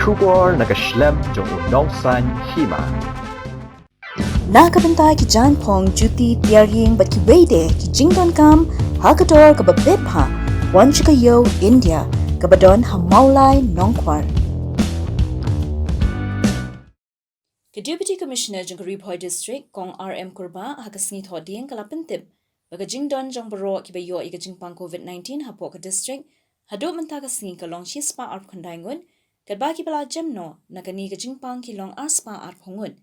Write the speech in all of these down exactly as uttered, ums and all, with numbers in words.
Khubor na ka shlem jong u nongsan hima. Na ka bynta ki jaiñphong, juti, tiar ïing bad kiwei de ki jingdonkam ha ka dor kaba bit bha, wan sha ka Ïew India kaba don ha Mawlai Nongkwar. Ka Deputy Commissioner jong ka Ri Bhoi District, Kong R M Kurbah, ha ka sngi Thohdieng ka la pyntip ba ka jingdon jong baroh kiba ïoh ïa ka jingpang COVID nineteen hapoh ka district haduh mynta ka sngi ka long shispah arphew khyndai ngut, katba kiba la jem noh na kane ka jingpang ki long arspah arphew ngut.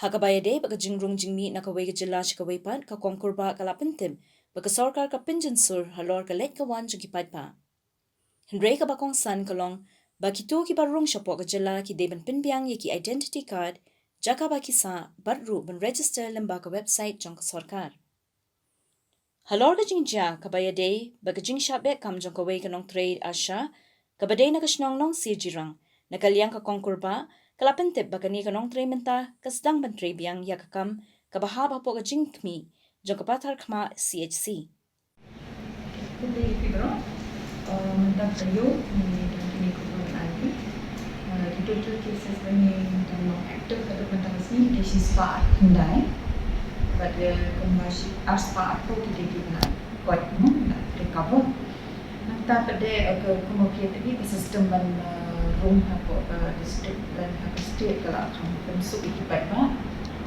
Ha kaba ïadei bad ka jingrung jingmih na kawei ka jylla sha kawei pat, ka Kong Kurbah ka la pyntip ba ka sorkar ka pynjynsur halor ka leit ka wan jong ki paidbah. Hynrei kaba kongsan ka long ba kito kiba rung shapoh ka jylla ki dei ban pynbiang ïa ki identity card, jaka ba ki sah, bad ruh ban register lyngba ka website jong ka sorkar. Halor ka jingjia kaba ïadei bad ka jingshah beh kam jong kawei ka nongtrei ASHA kaba dei na ka shnong Nongsiej Jirang, na ka liang ka Kong Kurbah ka la pyntip ba kane ka nongtrei mynta ka sdang ban trei biang ïa ka kam kaba hap hapoh ka jingkhmih jong ka Patharkhmah C H C. Khublei ïa phi baroh. Uh, mynta ka taïew ngi don kine ki khubor ban ai phi. Uh, ki total cases ba ngi don long active haduh mynta ka sngi ki dei shispah arphew khyndai. Bad, uh, kumba shi arspah arphew ki dei kiba la koit, mo, la recover. Nangta pat de, uh, ka, kumba phi ïatip hi, ka system ban, uh, rung hapoh ka district lane ha ka state ka la kham pynsuk ïa ki paidbah.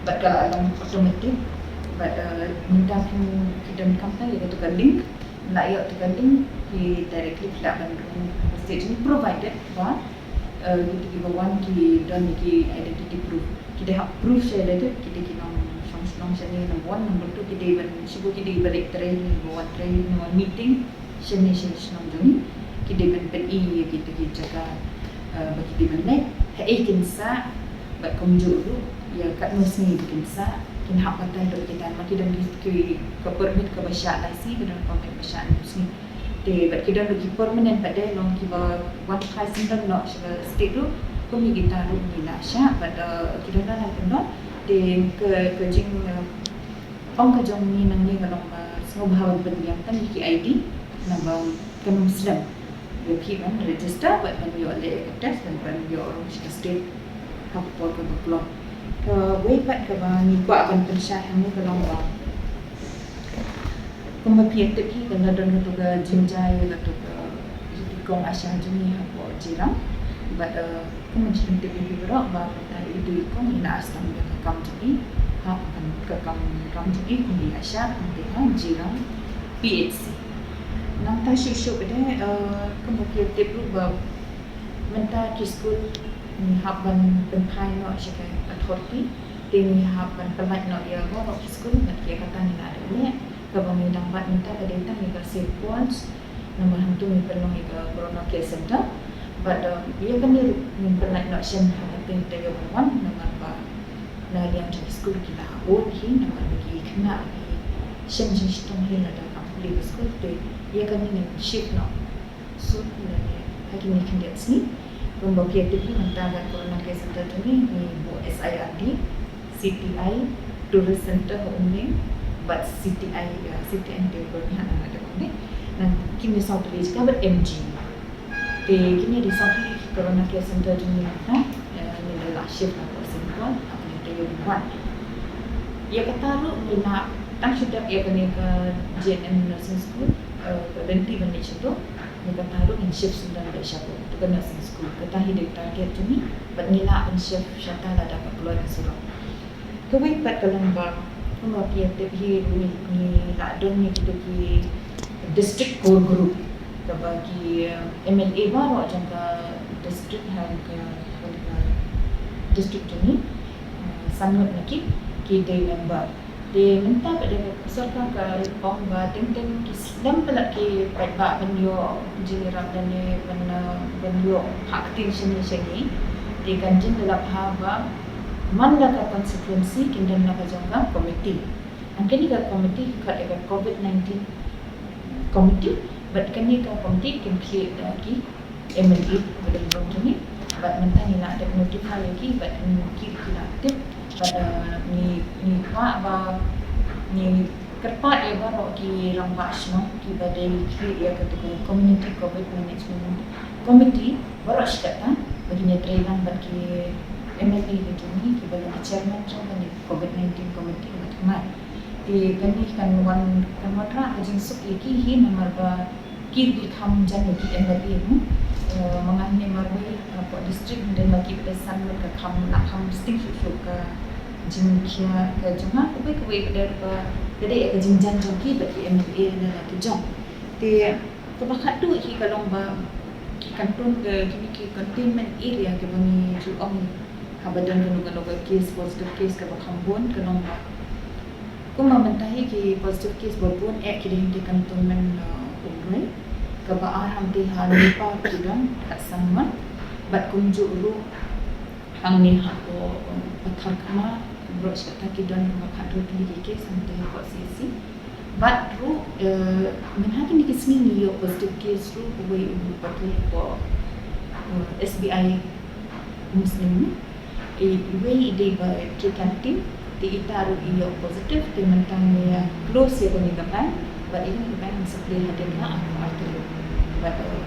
Bad ka la long automatic. Bad, uh, mynta phi, phi donkam tang ïa katu ka link. La ïoh tu ka link, phi directly phi lah ban rung ha ka state jong ngi, provided ba, uh, kito kiba wan ki don ïa ki identity proof. Ki dei hap proof sha ïa lade, ki dei ki nongshong shnong shane, number one, number two, ki dei ban, shibun ki dei ban leit trei, number one trei, number one meeting shane sha shnong jong ngi. Ki dei ban pyni ïa kita ki jaka, eh, ba ki dei ban leit, haei kin sah, bad kumjuh ruh ïa katno sngi ba kin sah. Kin hap batai ruh kita, namar ki don ki, ki, ka permit kaba shah lai sngi, ki don permit ba shah hynñiew sngi. Te bad ki don ruh ki permanent pat de, long kiba wan phai syndon noh sha ka state ruh, kum ïa kita ruh ngi la shah, bad, eh, ki don la lai kyndon. Te ka, ka jing, eh, ong ka jong ngi nangne ka long ba sngewbha ban pynbiang tang ïa ki I D, naba kan ym slem ïa phi ban register bad ban ïoh leh ïa ka test bad ban ïoh rung sha ka state ha ka por kaba kloi. Kawei pat kaba ngi kwah ban pynshai hangne ka long ba kumba phi ïatip hi, ka la don katu ka jingjia ïa katu ka, ïa ki kong ASHA jong ngi hapoh Jirang. Bad, eh, kumba ngi tip ïa phi baroh ba mynta ïa katu i kong i la sdang ïa ka kam jong i ha, ka kam ram jong i kum i ASHA hangtei ha Jirang P H C. Nangta shuh shuh de, eh, kumba phi ïatip ruh ba mynta ki skul ngi hap ban pynphai noh sha ka authority, te ngi hap ban pynlait noh ïa baroh ki skul, bad ïa kata ngi la dep leh. Kaba ngi dang bat mynta ka dei tang ïa ka Saint Paul's, namar hangtu ngi pynlong ïa ka Corona Care Center. Bad, um, ïa kane ruh ngin pynlait noh shen ha ka taïew ban wan, namar ba na liang jong ki skul ki la ot hi, namar ba ki khynnah ki shen jingshitom hi lada kam pule ka skul, te ïa kane ngin shift noh. So, lane ha kine khyndiat sngi, kumba phi ïatip hi mynta ka Corona Care Center jong ngi, ngi buh S I R D, C T I, Tourist Center ha Umling, bad C T I, uh, C T I te bad ngi hap nang ïa ka Umling. Nang kine saw tylli jaka bad M G. Te kine dei saw tylli ki Corona Care Center jong ngi mynta, eh, ngi la lah shift na ka Saint Paul, ha kane ka taïew ban wan. Ïa kata ruh ngi la tang shu dep ïa kane ka G N M Nursing School, eh, ka lynti ban leit shato. Ïa kata ruh ngin shift shuh ban leit shato, to ka nursing school. Kata hi dei target jong ngi, bad ngi lah ban shift shata lada ka kloi ka surok. Kawei pat ka long ba, kumba phi ïatip hi, ngi, ngi la don ïa kita ki district core group, kaba ki, eh, M L A baroh jong ka district ha ka, ka district jong ngi, eh, san ngut na ki, ki dei member. Te mynta pat de ka sorkar ka ong ba teng teng ki slem palat ki paidbah ban ïoh jingïarap lane ban, eh, ban ïoh phah ktien shane sha ngi. Te kan jin da la phah ba man la ka constituency kin don la ka jong ka committee. Nangta kane ka committee ki khot ïa ka COVID nineteen committee, bad kane ka committee kin khlieh da ki M L A ba don jong ngi, bad mynta ngi la dep notify ïa ki, bad ngi, ki, ki la tip, bad, eh, ngi, ngi kwah ba, ngi kyrpad ïa baroh ki rangbah shnong kiba dei khlieh ïa katu ka Community COVID Management Committee baroh shi katta, ba kin ïatrei lang bad ki M L A ka jong ngi kiba long ki chairman jong kane ka COVID nineteen committee ba thymmai. Te kane kan wan, kan wanrah ka jingsuk ïa ki hi namar ba ki ruh ki kham jan ïa ki M L A, hmm. Eh, ma nga hangne marwei, eh, hapoh district hynrei ma ki pat san ngut ka kham, la kham sting shuh shuh ka jingkhia ka jong nga, kawei kawei pat ba ka dei ka jingjan jong ki bad ki M L A na la ki jong. Te kaba khatduh hi ka long ba ki kyntu ka, kine ki containment area kiba ngi ju ong haba don kano kano ka case, positive case kaba kham bun, ka long ba kumba mynta hi ki positive case ba bun eh ki dei ki cantonment, uh, Umroi, kaba ar hangtei ha Nipa ki don khatsan ngut, bad kumjuh ruh hangne hapoh, um, Patharkhmah, baroh shi katta ki don kumba khatduh tylli ki case hangtei hapoh C H C. Bad ruh, eh, mynta kine ki sngi ngi ïoh positive case ruh kawei u pathai hapoh, eh, S B I Muslim. I, iwei i dei ba trei canteen, te ita ruh i ïoh positive, te mynta ngi ïa close ïa kane ka bank, bad ïa kane ka bank ngi supply hadien ka arphew ar tylli. Bad, eh,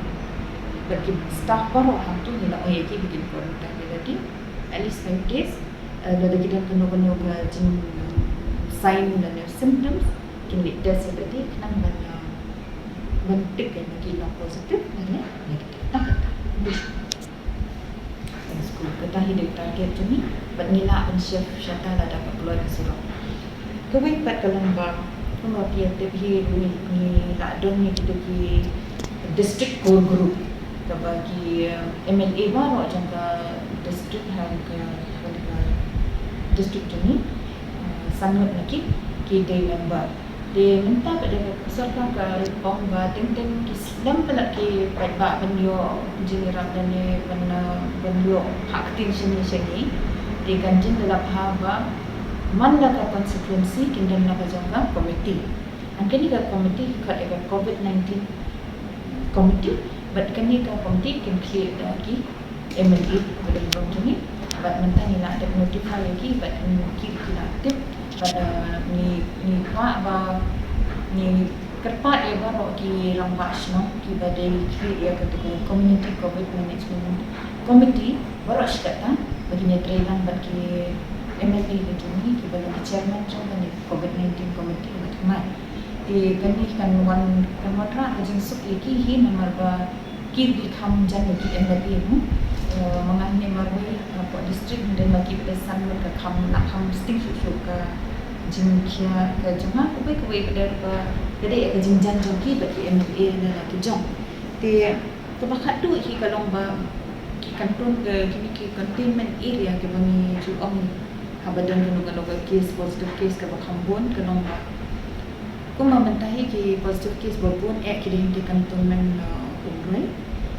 bad ki staff baroh hangto ngi la ong ïa ki ba kin quarantine ïa lade at least five days. Eh, lada ki don kano kano ka jing sign lane symptoms, kin leit test ïa lade khnang ban, eh, ban tick ïa ki long positive lane negative. Tang kata. Thanks, cool. Kata hi dei target jong ngi, bad ngi lah ban shift shata lada ka kloi ka surok. Kawei pat ka long ba, kumba phi ïa tip hi ruh, ngi lah don ngi kita ki district core group, kaba ki, eh, M L A baroh jong ka district, ha ka, ka district jong ngi, eh, san ngut na ki, ki dei member. Te mynta pat da ka sorkar ka ong ba teng teng ki slem palat ki paidbah ban ïoh jingïarap lane ban, eh, ban ïoh ha ktien shane shane. Te kan jin da la bha ba man la ka constituency kin don la ka jong ka committee. Hangta kane ka committee ki khot ïa ka COVID nineteen committee, bad kane ka committee kin khlieh da ki M L A ba don ruh jong ngi, bad mynta ngi la dep notify ïa ki, bad ki, ki la tip, bad, eh, ngi, ngi kwah ba, ngi kyrpad ïa baroh ki rangbah shnong kiba dei khlieh ïa katu ka community COVID management committee baroh shi katta, ba kin ïatrei lang bad ki M L A ka jong ngi kiba long ki chairman jong kane COVID nineteen committee ba thymmai. Te kane kan wan, kan wanrah ka jingsuk ïa ki hi namar ba ki ruh ki kham jan ïa ki M L A, hmm. Eh, ma nga hangne marwei, eh, hapoh district hynrei ma ki pat san ngut ka kham, la kham sting shuh shuh ka jingkhia ka jong nga, kawei kawei pat ba ka dei ka jingjan jong ki bad ki M L A na la ki jong. Te kaba khatduh hi ka long ba ki kyntu ka, kine ki containment area kiba ngi ju ong haba don kano kano ka case, positive case kaba kham bun, ka long ba kumba mynta hi ki positive case ba bun eh ki dei ki cantonment, uh, Umroi,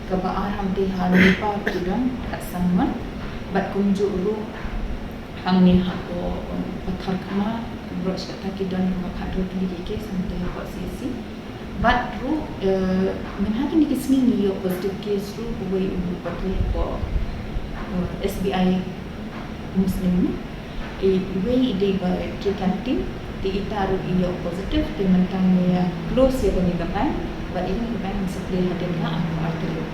kaba ar hangtei ha Nipa ki don khatsan ngut, bad kumjuh ruh hangne hapoh, um, Patharkhmah, baroh shi katta ki don kumba khatduh tylli ki case hangtei hapoh C H C. Bad ruh, eh, mynta kine ki sngi ngi ïoh positive case ruh kawei u pathai hapoh, eh, S B I Muslim. I, iwei i dei ba trei canteen, te ita ruh i ïoh positive, te mynta ngi ïa close ïa kane ka bank, bad ïa kane ka bank ngi supply hadien ka arphew ar tylli.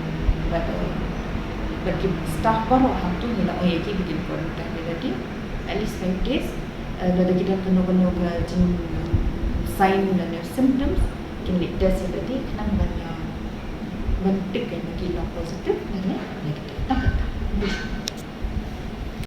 Bad, eh, bad ki staff baroh hangto ngi la ong ïa ki ba kin quarantine ïa lade at least five days. Eh, lada ki don kano kano ka jing sign lane symptoms, kin leit test ïa lade khnang ban, eh, ban tick ïa ki long positive lane